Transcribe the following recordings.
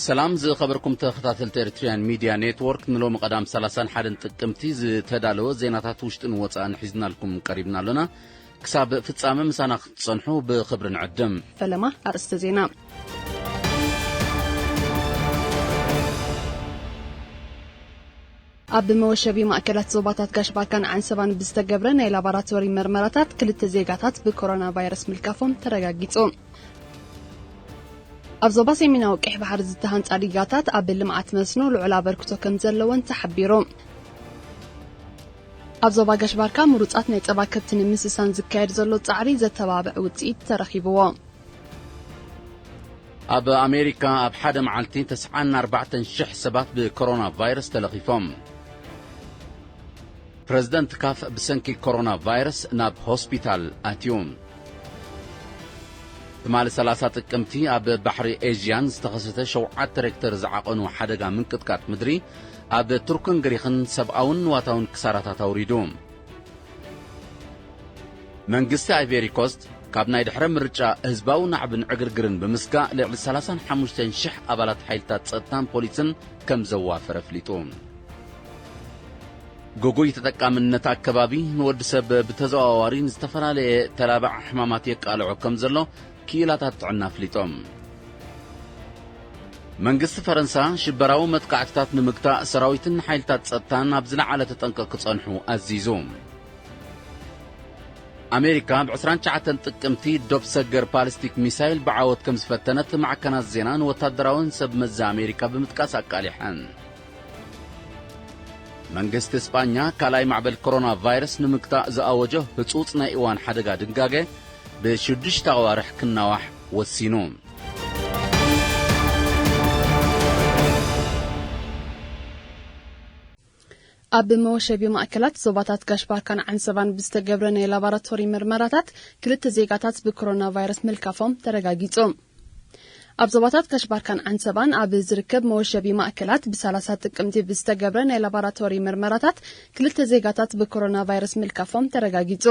ሰላም ዝኸበርኩም ተኸታተልቲ ኤርትርያን ሚድያ ኔትወርክ፣ ንሎሚ ቀዳም ሰላሳን ሓደን ጥቅምቲ ዝተዳለወ ዜናታት ውሽጥን ወጻእን ሒዝናልኩም ቀሪብና ኣሎና። ክሳብ ፍጻመ ምሳና ክትጸንሑ ብኽብሪ ንዕድም። ፈለማ ኣርእስተ ዜና። ኣብ መወሸቢ ማእከላት ዞባታት ጋሽ ባርካን ዓንሰባን ብዝተገብረ ናይ ላቦራቶሪ መርመራታት ክልተ ዜጋታት ብኮሮና ቫይረስ ምልካፎም ተረጋጊጹ። ኣብ ዞባ ሰሜናዊ ቀይሕ ባሕሪ ዝተሃንጻ ዲጋታት ኣብ ልምዓት መስኖ ልዑል ኣበርክቶ ከም ዘለወን ተሓቢሩ። ኣብ ዞባ ጋሽ ባርካ ምሩጻት ናይ ጸባ ከብቲ ንምስሳን ዝካየድ ዘሎ ጻዕሪ ዘተባብዕ ውጽኢት ተረኺብዎ። ኣብ ኣሜሪካ ኣብ ሓደ መዓልቲ ተስዓን ኣርባዕተን ሽሕ ሰባት ብኮሮና ቫይረስ ተለኺፎም። ፕረዚደንት ካፍ ብሰንኪ ኮሮና ቫይረስ ናብ ሆስፒታል ኣትዩ። ትማሊ ሰላሳ ጥቅምቲ ኣብ ባሕሪ ኤዥያን ዝተኸሰተ ሸውዓተ ሬክተር ዝዓቐኑ ሓደጋ ምንቅጥቃጥ ምድሪ ኣብ ቱርክን ግሪኽን ሰብኣውን ንዋታውን ክሳራታት ኣውሪዱ። መንግስቲ ኣይቬሪ ኮስት ካብ ናይ ድሕረ ምርጫ ህዝባዊ ናዕብን ዕግርግርን ብምስጋእ ልዕሊ ሰላሳን ሓሙሽተን ሽሕ ኣባላት ሓይልታት ጸጥታን ፖሊስን ከም ዘዋፈረ ኣፍሊጡ። ግጉይ ተጠቃምነት ኣከባቢ ንወዲ ሰብ ብተዘዋዋሪ ንዝተፈላለየ ተላባዕ ሕማማት የቃልዖ ከም ዘሎ ክኢላታት ጥዕና ኣፍሊጦም። መንግስቲ ፈረንሳ ሽበራዊ መጥቃዕትታት ንምግታእ ሰራዊትን ሓይልታት ጸጥታን ኣብ ዝለዓለ ተጠንቀቕ ክጸንሑ ኣዚዙ። ኣሜሪካ ብ ዕስራን ትሽዓተን ጥቅምቲ ዶብ ሰገር ፓሊስቲክ ሚሳይል ብዓወት ከም ዝፈተነት ማዕከናት ዜና ንወታደራውን ሰብ መዚ ኣሜሪካ ብምጥቃስ ኣቃሊሐን። መንግስቲ እስጳኛ ካልኣይ ማዕበል ኮሮና ቫይረስ ንምግታእ ዝኣወጆ ህጹጽ ናይ እዋን ሓደጋ ድንጋገ ብሽዱሽተ ኣዋርሕ ክናዋሕ ወሲኑ። ኣብ መወሸቢ ማእከላት ዞባታት ጋሽ ባርካን ዓንሰባን ብዝተገብረ ናይ ላቦራቶሪ መርመራታት ክልተ ዜጋታት ብኮሮና ቫይረስ ምልካፎም ተረጋጊጹ። ኣብ ዞባታት ጋሽ ባርካን ዓንሰባን ኣብ ዝርከብ መወሸቢ ማእከላት ብሰላሳ ጥቅምቲ ብዝተገብረ ናይ ላቦራቶሪ መርመራታት ክልተ ዜጋታት ብኮሮና ቫይረስ ምልካፎም ተረጋጊጹ።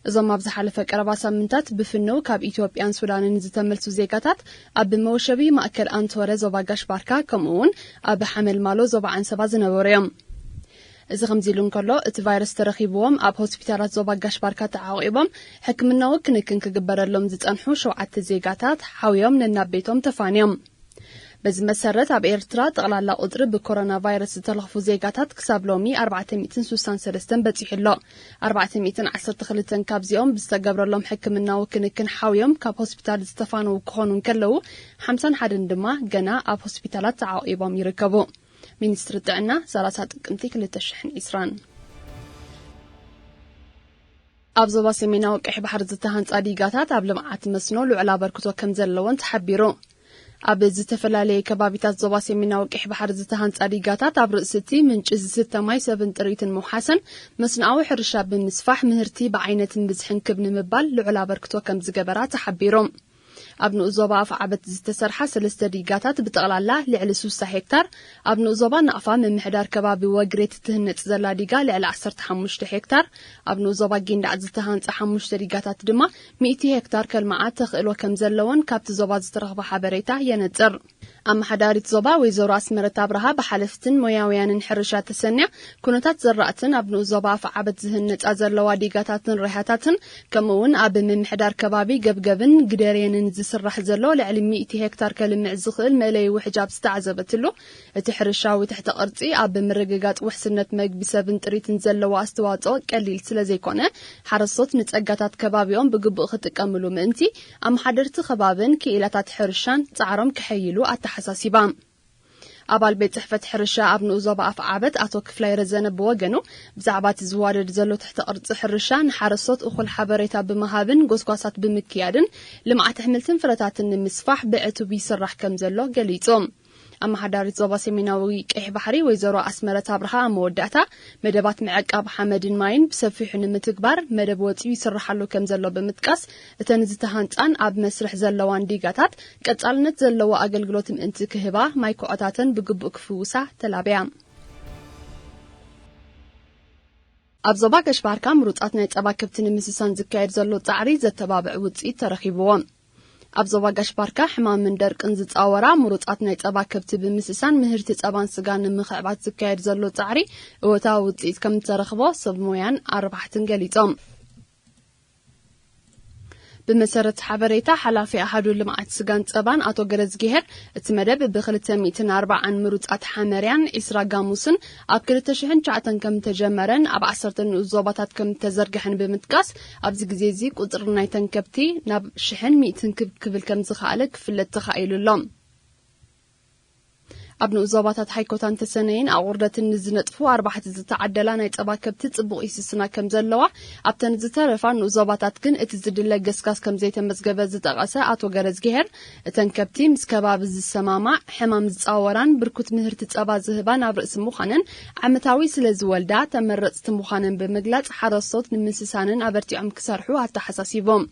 እዞም ኣብ ዝሓለፈ ቀረባ ሳምንታት ብፍነው ካብ ኢትዮጵያን ሱዳንን ዝተመልሱ ዜጋታት ኣብ መወሸቢ ማእከል ኣንቶረ ዞባ ጋሽ ባርካ፣ ከምኡ እውን ኣብ ሓመልማሎ ዞባ ዓንሰባ ዝነበሩ እዮም። እዚ ከምዚ ኢሉ እንከሎ፣ እቲ ቫይረስ ተረኺብዎም ኣብ ሆስፒታላት ዞባ ጋሽ ባርካ ተዓቂቦም ሕክምናዊ ክንክን ክግበረሎም ዝጸንሑ ሸውዓተ ዜጋታት ሓውዮም ነናብ ቤቶም ተፋንዮም። በዚ መሰረት፣ ኣብ ኤርትራ ጠቕላላ ቁጽሪ ብኮሮና ቫይረስ ዝተለኽፉ ዜጋታት ክሳብ ሎሚ ኣርባዕተ ሚእትን ስሳን ሰለስተን በጺሑ ኣሎ። ኣርባዕተ ሚእትን ዓሰርተ ክልተን ካብዚኦም ብዝተገብረሎም ሕክምናዊ ክንክን ሓውዮም ካብ ሆስፒታል ዝተፋነዉ ክኾኑ እንከለዉ፣ ሓምሳን ሓደን ድማ ገና ኣብ ሆስፒታላት ተዓቂቦም ይርከቡ። ሚኒስትሪ ጥዕና፣ ሰላሳ ጥቅምቲ ክልተ ሽሕን ዕስራን። ኣብ ዞባ ሰሜናዊ ቀይሕ ባሕሪ ዝተሃንጻ ዲጋታት ኣብ ልምዓት መስኖ ልዑል ኣበርክቶ ከም ዘለወን ተሓቢሩ። ኣብ ዝተፈላለየ ከባቢታት ዞባ ሰሜናዊ ቀይሕ ባሕሪ ዝተሃንጻ ዲጋታት ኣብ ርእሲ እቲ ምንጪ ዝስተ ማይ ሰብን ጥሪትን ምውሓሰን መስኖኣዊ ሕርሻ ብምስፋሕ ምህርቲ ብዓይነትን ብዝሕን ክብ ንምባል ልዑል ኣበርክቶ ከም ዝገበራ ተሓቢሩ። ኣብ ንኡስ ዞባ ኣፍዓበት ዝተሰርሓ ሰለስተ ዲጋታት ብጠቕላላ ልዕሊ ስሳ ሄክታር፣ ኣብ ንኡስ ዞባ ናቕፋ ምምሕዳር ከባቢ ወግሬ ትትህነጽ ዘላ ዲጋ ልዕሊ ዓሰርተ ሓሙሽተ ሄክታር፣ ኣብ ንኡስ ዞባ ጊንዳዕ ዝተሃንጻ ሓሙሽተ ዲጋታት ድማ ሚእቲ ሄክታር ከልምዓ ተኽእሎ ከም ዘለወን ካብቲ ዞባ ዝተረኽበ ሓበሬታ የነጽር። ኣመሓዳሪት ዞባ ወይዘሮ ኣስመረት ኣብርሃ ብሓለፍትን ሞያውያንን ሕርሻ ተሰንያ ኩነታት ዘራእትን ኣብ ንኡስ ዞባ ኣፍዓበት ዝህነጻ ዘለዋ ዲጋታትን ሪሃታትን ከምኡ እውን ኣብ ምምሕዳር ከባቢ ገብገብን ግደርየንን ዝስራሕ ዘሎ ልዕሊ ሚእቲ ሄክታር ከልምዕ ዝኽእል መእለዪ ውሕጅ ኣብ ዝተዓዘበትሉ፣ እቲ ሕርሻዊ ትሕተ ቅርጺ ኣብ ምርግጋጽ ውሕስነት መግቢ ሰብን ጥሪትን ዘለዎ ኣስተዋጽኦ ቀሊል ስለ ዘይኮነ፣ ሓረስቶት ንጸጋታት ከባቢኦም ብግቡእ ክጥቀምሉ ምእንቲ፣ ኣመሓደርቲ ከባብን ክኢላታት ሕርሻን ጻዕሮም ከሐይሉ ኣተሓሳሲባ። ኣባል ቤት ጽሕፈት ሕርሻ ኣብ ንኡስ ዞባ ኣፍዓበት ኣቶ ክፍላይ ረዘነ ብወገኑ፣ ብዛዕባ እቲ ዝዋደድ ዘሎ ትሕተ ቅርጺ ሕርሻ ንሓረስቶት እኹል ሓበሬታ ብምሃብን ጎስጓሳት ብምክያድን ልምዓት ኣሕምልትን ፍረታትን ንምስፋሕ ብዕቱብ ይስራሕ ከም ዘሎ ገሊጹ። ኣመሓዳሪት ዞባ ሰሜናዊ ቀይሕ ባሕሪ ወይዘሮ ኣስመረት ኣብርሃ ኣብ መወዳእታ፣ መደባት ምዕቃብ ሓመድን ማይን ብሰፊሑ ንምትግባር መደብ ወጺኡ ይስራሕ ኣሎ ከም ዘሎ ብምጥቃስ፣ እተን ዝተሃንጻን ኣብ መስርሕ ዘለዋን ዲጋታት ቀጻልነት ዘለዎ ኣገልግሎት ምእንቲ ክህባ፣ ማይ ኩዖታተን ብግቡእ ክፍውሳ ተላብያ። ኣብ ዞባ ገሽ ባርካ ምሩጻት ናይ ጸባ ከብቲ ንምስሳን ዝካየድ ዘሎ ጻዕሪ ዘተባብዕ ውጽኢት ተረኺብዎ። ኣብ ዞባ ጋሽ ባርካ ሕማምን ደርቅን ዝጻወራ ምሩጻት ናይ ጸባ ከብቲ ብምስሳን ምህርቲ ጸባን ስጋን ንምኽዕባት ዝካየድ ዘሎ ጻዕሪ እወታዊ ውጽኢት ከም ዝተረኽቦ ሰብ ሞያን ኣርባሕትን ገሊጾም። ብመሰረት ሓበሬታ ሓላፊ ኣሃዱ ልምዓት ስጋን ጸባን ኣቶ ገረዝጊሄር፣ እቲ መደብ ብ240 ምሩጻት ሓመርያን 20 ጋሙስን ኣብ 2009 ከም ተጀመረን ኣብ 10 ንኡስ ዞባታት ከም ተዘርግሐን ብምጥቃስ፣ ኣብዚ ግዜ እዚ ቁጽሪ ናይ ተንከብቲ ናብ ሽሕን ሚእትን ክብ ክብል ከም ዝኸኣለ ክፍለጥ ተኻኢሉ ኣሎ። ኣብ ንኡስ ዞባታት ሃይኮታን ተሰነይን ኣቑርደትን ንዝነጥፉ ኣርባሕቲ ዝተዓደላ ናይ ጸባ ከብቲ ጽቡቕ ይስስና ከም ዘለዋ፣ ኣብተን ዝተረፋ ንኡስ ዞባታት ግን እቲ ዝድለ ገስጋስ ከም ዘይተመዝገበ ዝጠቐሰ ኣቶ ገረዝጊሄር፣ እተን ከብቲ ምስ ከባቢ ዝሰማማዕ፣ ሕማም ዝጻወራን ብርኩት ምህርቲ ጸባ ዝህባን ኣብ ርእሲ ምዃነን፣ ዓመታዊ ስለ ዝወልዳ ተመረጽቲ ምዃነን ብምግላጽ፣ ሓረስቶት ንምስሳነን ኣበርቲዖም ክሰርሑ ኣተሓሳሲቦም።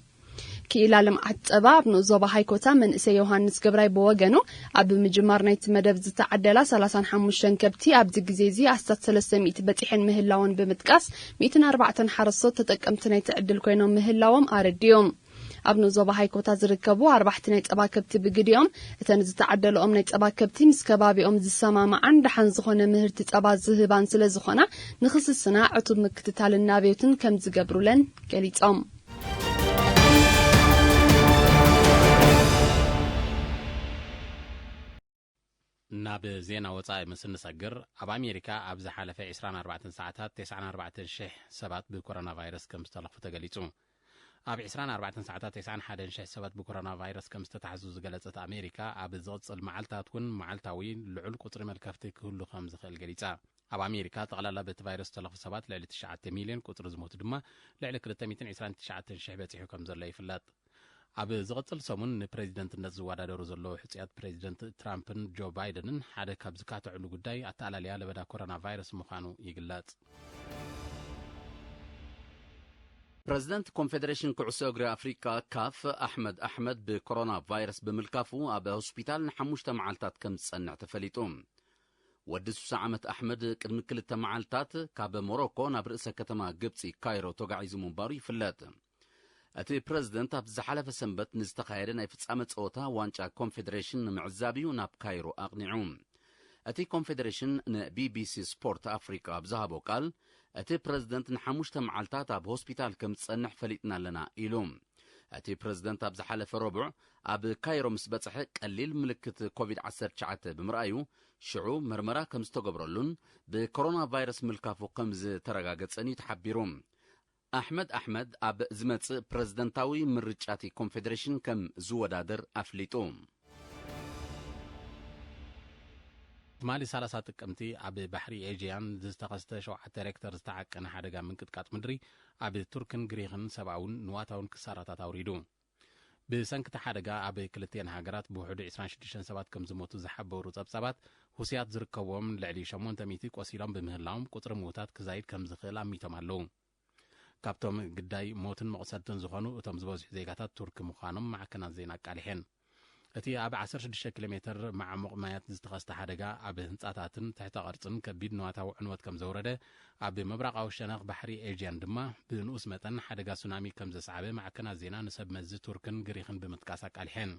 ክኢላ ልምዓት ጸባ ኣብ ንኡስ ዞባ ሃይኮታ መንእሰይ ዮሃንስ ገብራይ ብወገኑ፣ ኣብ ምጅማር ናይቲ መደብ ዝተዓደላ 35 ከብቲ ኣብዚ ግዜ እዚ ኣስታት 300 በጺሐን ምህላወን ብምጥቃስ፣ 104 ሓረስቶት ተጠቀምቲ ናይቲ ዕድል ኮይኖም ምህላዎም ኣረዲኡ። ኣብ ንኡስ ዞባ ሃይኮታ ዝርከቡ ኣርባሕቲ ናይ ጸባ ከብቲ ብግዲኦም፣ እተን ዝተዓደለኦም ናይ ጸባ ከብቲ ምስ ከባቢኦም ዝሰማማዓን ደሓን ዝኾነ ምህርቲ ጸባ ዝህባን ስለ ዝኾና፣ ንኽስስና ዕቱብ ምክትታልን ናብዮትን ከም ዝገብሩለን ገሊጾም። ናብ ዜና ወጻኢ ምስ እንሰግር፣ ኣብ ኣሜሪካ ኣብ ዝሓለፈ 24 ሰዓታት 94,000 ሰባት ብኮሮና ቫይረስ ከም ዝተለኽፉ ተገሊጹ። ኣብ 24 ሰዓታት 91,000 ሰባት ብኮሮና ቫይረስ ከም ዝተታሕዙ ዝገለጸት ኣሜሪካ፣ ኣብ ዝቕጽል መዓልታት እውን መዓልታዊ ልዑል ቁጽሪ መልከፍቲ ክህሉ ከም ዝኽእል ገሊጻ። ኣብ ኣሜሪካ ጠቕላላ በቲ ቫይረስ ዝተለኽፉ ሰባት ልዕሊ 9 ሚልዮን፣ ቁጽሪ ዝሞቱ ድማ ልዕሊ 229,000 በጺሑ ከም ዘሎ ይፍለጥ። ኣብ ዝቕጽል ሰሙን ንፕሬዚደንትነት ዝወዳደሩ ዘለዉ ሕጹያት ፕሬዚደንት ትራምፕን ጆ ባይደንን ሓደ ካብ ዝካትዕሉ ጉዳይ ኣተኣላልያ ለበዳ ኮሮና ቫይረስ ምዃኑ ይግለጽ። ፕሬዚደንት ኮንፌደሬሽን ኩዕሶ እግሪ ኣፍሪካ፣ ካፍ፣ ኣሕመድ ኣሕመድ ብኮሮና ቫይረስ ብምልካፉ ኣብ ሆስፒታል ንሓሙሽተ መዓልታት ከም ዝጸንሕ ተፈሊጡ። ወዲ 60 ዓመት ኣሕመድ ቅድሚ ክልተ መዓልታት ካብ ሞሮኮ ናብ ርእሰ ከተማ ግብጺ ካይሮ ተጓዒዙ ምንባሩ ይፍለጥ። እቲ ፕረዚደንት ኣብ ዝሓለፈ ሰንበት ንዝተኻየደ ናይ ፍጻመ ጸወታ ዋንጫ ኮንፌደሬሽን ንምዕዛብ እዩ ናብ ካይሮ ኣቕኒዑ። እቲ ኮንፌደሬሽን ንቢቢሲ ስፖርት ኣፍሪቃ ኣብ ዝሃቦ ቃል፣ እቲ ፕረዚደንት ንሓሙሽተ መዓልታት ኣብ ሆስፒታል ከም ዝጸንሕ ፈሊጥና ኣለና ኢሉ። እቲ ፕረዚደንት ኣብ ዝሓለፈ ረቡዕ ኣብ ካይሮ ምስ በጽሐ ቀሊል ምልክት ኮቪድ-19 ብምርኣዩ፣ ሽዑ መርመራ ከም ዝተገብረሉን ብኮሮና ቫይረስ ምልካፉ ከም ዝተረጋገጸን እዩ ተሓቢሩ። ኣሕመድ ኣሕመድ ኣብ ዝመጽእ ፕረዚደንታዊ ምርጫ እቲ ኮንፌደሬሽን ከም ዝወዳደር ኣፍሊጡ። ትማሊ 30 ጥቅምቲ ኣብ ባሕሪ ኤጂያን ዝተኸስተ 7 ሬክተር ዝተዓቀነ ሓደጋ ምንቅጥቃጥ ምድሪ ኣብ ቱርክን ግሪኽን ሰብኣውን ንዋታውን ክሳራታት ኣውሪዱ። ብሰንኪ እቲ ሓደጋ ኣብ ክልቲኤን ሃገራት ብውሕዱ 26 ሰባት ከም ዝሞቱ ዝሓበሩ ጸብጻባት፣ ሁስያት ዝርከብዎም ልዕሊ 800 ቆሲሎም ብምህላዎም፣ ቁጽሪ ምዉታት ክዛይድ ከም ዝኽእል ኣሚቶም ኣለዉ። ካብቶም ግዳይ ሞትን መቑሰልትን ዝኾኑ እቶም ዝበዝሑ ዜጋታት ቱርኪ ምዃኖም ማዕከናት ዜና ኣቃሊሐን። እቲ ኣብ 16 ኪሎ ሜትር መዓሙቕ ማያት ዝተኸስተ ሓደጋ ኣብ ህንጻታትን ትሕተ ቅርጽን ከቢድ ንዋታዊ ዕንወት ከም ዘውረደ፣ ኣብ ምብራቓዊ ሸነኽ ባሕሪ ኤጂያን ድማ ብንኡስ መጠን ሓደጋ ሱናሚ ከም ዘስዓበ ማዕከናት ዜና ንሰብ መዚ ቱርክን ግሪኽን ብምጥቃስ ኣቃሊሐን።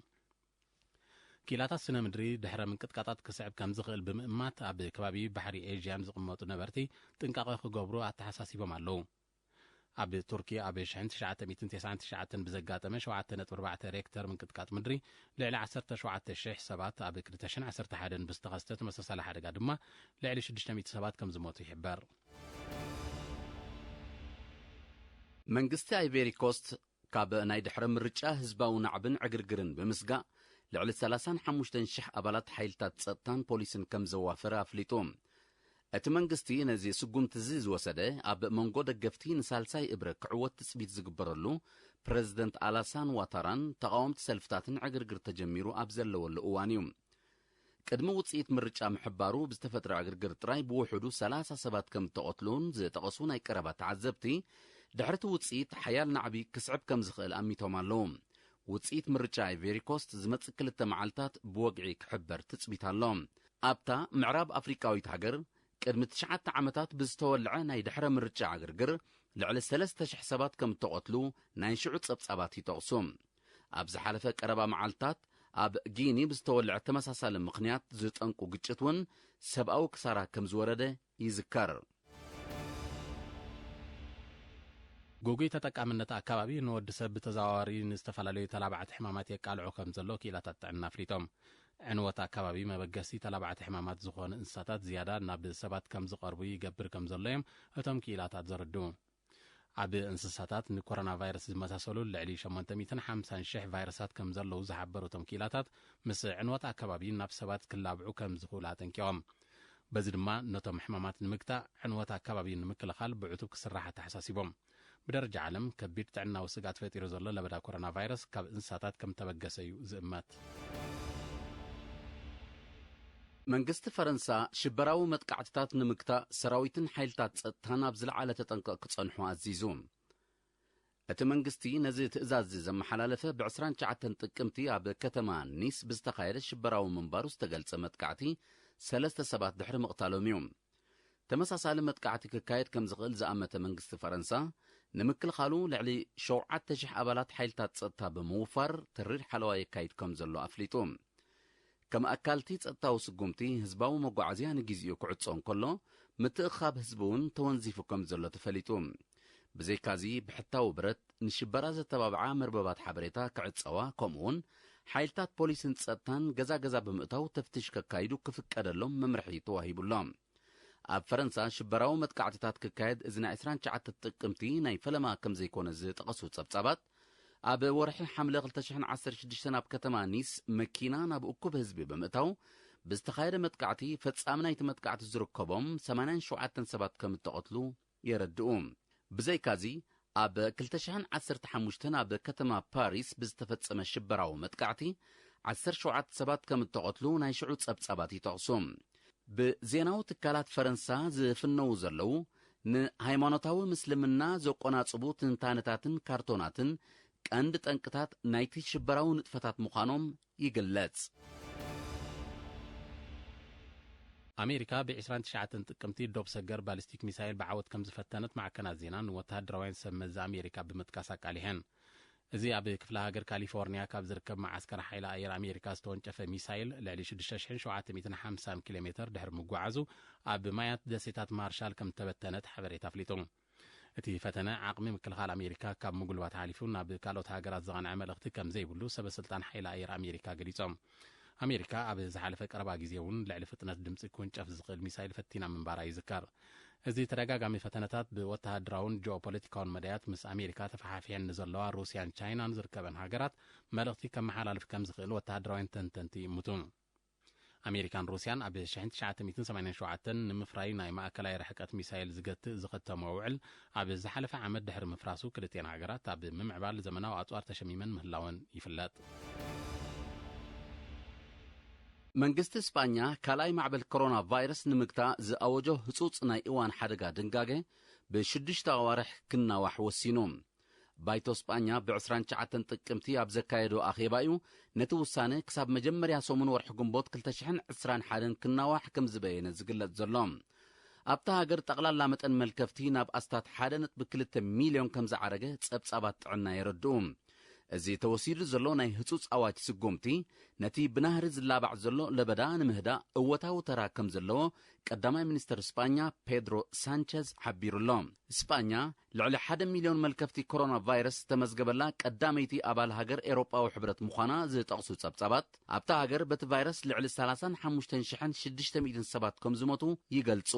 ኪላታት ስነ ምድሪ ድሕረ ምንቅጥቃጣት ክስዕብ ከም ዝኽእል ብምእማት፣ ኣብ ከባቢ ባሕሪ ኤጂያን ዝቕመጡ ነበርቲ ጥንቃቐ ክገብሩ ኣተሓሳሲቦም ኣለዉ። ኣብ ቱርኪ ኣብ 1999 ብዘጋጠመ 7.4 ሬክተር ምንቅጥቃጥ ምድሪ ልዕሊ 17,000 ሰባት፣ ኣብ 2011 ብዝተኸስተ ተመሳሳሊ ሓደጋ ድማ ልዕሊ 600 ሰባት ከም ዝሞቱ ይሕበር። መንግስቲ ኣይቬሪ ኮስት ካብ ናይ ድሕረ ምርጫ ህዝባዊ ናዕብን ዕግርግርን ብምስጋእ፣ ልዕሊ 35,000 ኣባላት ሓይልታት ጸጥታን ፖሊስን ከም ዘዋፈረ ኣፍሊጡ። እቲ መንግስቲ ነዚ ስጉምቲ እዚ ዝወሰደ፣ ኣብ መንጎ ደገፍቲ ንሳልሳይ እብረ ክዕወት ትጽቢት ዝግበረሉ ፕረዚደንት ኣላሳን ዋታራን ተቓወምቲ ሰልፍታትን ዕግርግር ተጀሚሩ ኣብ ዘለወሉ እዋን እዩ። ቅድሚ ውጽኢት ምርጫ ምሕባሩ ብዝተፈጥረ ዕግርግር ጥራይ ብውሕዱ 30 ሰባት ከም እተቐትሉን ዝጠቐሱ ናይ ቀረባ ተዓዘብቲ፣ ድሕርቲ ውጽኢት ሓያል ናዕቢ ክስዕብ ከም ዝኽእል ኣሚቶም ኣለዉ። ውጽኢት ምርጫ ኣይቬሪ ኮስት ዝመጽእ ክልተ መዓልታት ብወግዒ ክሕበር ትጽቢት ኣሎ። ኣብታ ምዕራብ ኣፍሪቃዊት ሃገር ቅድሚ ትሽዓተ ዓመታት ብዝተወልዐ ናይ ድሕረ ምርጫ ዕግርግር ልዕሊ 3,000 ሰባት ከም እተቐትሉ ናይ ሽዑ ጸብጻባት ይጠቕሱ። ኣብ ዝሓለፈ ቀረባ መዓልታት ኣብ ጊኒ ብዝተወልዐ ተመሳሳሊ ምኽንያት ዝጠንቁ ግጭት እውን ሰብኣዊ ክሳራ ከም ዝወረደ ይዝከር። ግጉይ ተጠቃምነት ኣካባቢ ንወዲ ሰብ ብተዘዋዋሪ ንዝተፈላለዩ ተላባዕቲ ሕማማት የቃልዖ ከም ዘሎ ክኢላታት ጥዕና ኣፍሊጦም። ዕንወት ኣካባቢ መበገሲ ተላባዕቲ ሕማማት ዝኾኑ እንስሳታት ዝያዳ ናብ ሰባት ከም ዝቐርቡ ይገብር ከም ዘሎ እዮም እቶም ክኢላታት ዘረድኡ። ኣብ እንስሳታት ንኮሮና ቫይረስ ዝመሳሰሉ ልዕሊ ሸሞንተ ሚእትን ሓምሳን ሽሕ ቫይረሳት ከም ዘለዉ ዝሓበሩ እቶም ክኢላታት፣ ምስ ዕንወት ኣካባቢ ናብ ሰባት ክላብዑ ከም ዝኽእሉ ኣጠንቂቖም። በዚ ድማ ነቶም ሕማማት ንምግታእ፣ ዕንወት ኣካባቢ ንምክልኻል ብዕቱብ ክስራሕ ኣተሓሳሲቦም። ብደረጃ ዓለም ከቢድ ጥዕናዊ ስግኣት ፈጢሩ ዘሎ ለበዳ ኮሮና ቫይረስ ካብ እንስሳታት ከም ተበገሰ እዩ ዝእመት። መንግስቲ ፈረንሳ ሽበራዊ መጥቃዕትታት ንምግታእ ሰራዊትን ሓይልታት ጸጥታን ኣብ ዝለዓለ ተጠንቀቕ ክጸንሑ ኣዚዙ። እቲ መንግስቲ ነዚ ትእዛዝ ዘመሓላለፈ ብ ዕስራን ትሽዓተን ጥቅምቲ ኣብ ከተማ ኒስ ብዝተኻየደ ሽበራዊ ምንባሩ ዝተገልጸ መጥቃዕቲ ሰለስተ ሰባት ድሕሪ ምቕታሎም እዩ። ተመሳሳሊ መጥቃዕቲ ክካየድ ከም ዝኽእል ዝኣመተ መንግስቲ ፈረንሳ፣ ንምክልኻሉ ልዕሊ ሸውዓተ ሽሕ ኣባላት ሓይልታት ጸጥታ ብምውፋር ተሪር ሓለዋ የካይድ ከም ዘሎ ኣፍሊጡ። ከም ኣካልቲ ጸጥታዊ ስጉምቲ፣ ህዝባዊ መጓዓዝያ ንግዜኡ ክዕጾ እንከሎ፣ ምትእኽኻብ ህዝቢ እውን ተወንዚፉ ከም ዘሎ ተፈሊጡ። ብዘይካዚ፣ ብሕታዊ ብረት ንሽበራ ዘተባብዓ መርበባት ሓበሬታ ክዕጸዋ፣ ከምኡውን ሓይልታት ፖሊስን ጸጥታን ገዛ ገዛ ብምእታው ተፍትሽ ከካይዱ ክፍቀደሎም መምርሒ ተዋሂቡ ኣሎ። ኣብ ፈረንሳ ሽበራዊ መጥቃዕትታት ክካየድ እዚ ናይ ዕስራን ትሽዓተን ጥቅምቲ ናይ ፈለማ ከም ዘይኮነ ዝጠቐሱ ጸብጻባት፣ ኣብ ወርሒ ሓምለ ክልተ ሽሕን ዓሰርተ ሽዱሽተን ኣብ ከተማ ኒስ መኪና ናብ እኩብ ህዝቢ ብምእታው ብዝተኻየደ መጥቃዕቲ፣ ፈጻሚ ናይቲ መጥቃዕቲ ዝርከቦም ሰማንያን ሸውዓተን ሰባት ከም እተቐትሉ የረድኡ። ብዘይካዚ፣ ኣብ ክልተ ሽሕን ዓሰርተ ሓሙሽተን ኣብ ከተማ ፓሪስ ብዝተፈጸመ ሽበራዊ መጥቃዕቲ፣ ዓሰርተ ሸውዓተ ሰባት ከም እተቐትሉ ናይ ሽዑ ጸብጻባት ይጠቕሱ። ብዜናዊ ትካላት ፈረንሳ ዝፍነዉ ዘለዉ፣ ንሃይማኖታዊ ምስልምና ዘቆናጽቡ ትንታነታትን ካርቶናትን ቀንዲ ጠንቅታት ናይቲ ሽበራዊ ንጥፈታት ምዃኖም ይግለጽ። ኣሜሪካ ብ ዕስራን ትሽዓተን ጥቅምቲ ዶብ ሰገር ባሊስቲክ ሚሳይል ብዓወት ከም ዝፈተነት ማዕከናት ዜናን ወተሃደራውያን ሰብ መዚ ኣሜሪካ ብምጥቃስ ኣቃሊሐን። እዚ ኣብ ክፍለ ሃገር ካሊፎርኒያ ካብ ዝርከብ መዓስከር ሓይሊ ኣየር ኣሜሪካ ዝተወንጨፈ ሚሳይል፣ ልዕሊ ሽዱሽተ ሽሕን ሸውዓተ ሚእትን ሓምሳን ኪሎ ሜተር ድሕሪ ምጉዓዙ፣ ኣብ ማያት ደሴታት ማርሻል ከም ተበተነት ሓበሬታ ኣፍሊጡ። እቲ ፈተነ፣ ዓቕሚ ምክልኻል ኣሜሪካ ካብ ምጉልባት ሓሊፉ ናብ ካልኦት ሃገራት ዘቕንዐ መልእኽቲ ከም ዘይብሉ ሰበ ስልጣን ሓይሊ ኣየር ኣሜሪካ ገሊጾም። ኣሜሪካ ኣብ ዝሓለፈ ቀረባ ግዜ እውን ልዕሊ ፍጥነት ድምጺ ክውንጨፍ ዝኽእል ሚሳይል ፈቲና ምንባራ ይዝከር። እዚ ተደጋጋሚ ፈተነታት ብወተሃደራውን ጂኦፖለቲካውን መዳያት ምስ ኣሜሪካ ተፈሓፊሐን ንዘለዋ ሩስያን ቻይናን ዝርከበን ሃገራት መልእኽቲ ከመሓላልፍ ከም ዝኽእል ወተሃደራውያን ተንተንቲ ይእምቱ። ኣሜሪካን ሩስያን ኣብ ሽሕን ትሽዓተ ሚእትን ሰማንያን ሸውዓተን ንምፍራይ ናይ ማእከላይ ርሕቀት ሚሳይል ዝገትእ ዝኸተሞ ውዕል፣ ኣብ ዝሓለፈ ዓመት ድሕሪ ምፍራሱ፣ ክልቲኣን ሃገራት ኣብ ምምዕባል ዘመናዊ ኣጽዋር ተሸሚመን ምህላወን ይፍለጥ። መንግስቲ ስጳኛ ካልኣይ ማዕበል ኮሮና ቫይረስ ንምግታእ ዝኣወጆ ህጹጽ ናይ እዋን ሓደጋ ድንጋገ ብሽዱሽተ ኣዋርሕ ክናዋሕ ወሲኑ። ባይቶ ስጳኛ ብ ዕስራን ትሽዓተን ጥቅምቲ ኣብ ዘካየዶ ኣኼባ እዩ ነቲ ውሳነ ክሳብ መጀመርያ ሰሙን ወርሒ ግንቦት ክልተ ሽሕን ዕስራን ሓደን ክናዋሕ ከም ዝበየነ ዝግለጽ ዘሎ። ኣብታ ሃገር ጠቕላላ መጠን መልከፍቲ ናብ ኣስታት ሓደ ነጥቢ ክልተ ሚልዮን ከም ዝዓረገ ጸብጻባት ጥዕና የረድኡ። እዚ ተወሲዱ ዘሎ ናይ ህጹጽ ኣዋጅ ስጉምቲ፣ ነቲ ብናህሪ ዝላባዕ ዘሎ ለበዳ ንምህዳእ እወታዊ ተራ ከም ዘለዎ ቀዳማይ ሚኒስተር ስጳኛ ፔድሮ ሳንቸዝ ሓቢሩ ኣሎ። ስጳኛ ልዕሊ ሓደ ሚልዮን መልከፍቲ ኮሮና ቫይረስ ዝተመዝገበላ ቀዳመይቲ ኣባል ሃገር ኤውሮጳዊ ሕብረት ምዃና ዝጠቕሱ ጸብጻባት፣ ኣብታ ሃገር በቲ ቫይረስ ልዕሊ ሰላሳን ሓሙሽተን ሽሕን ሽዱሽተ ሚእትን ሰባት ከም ዝሞቱ ይገልጹ።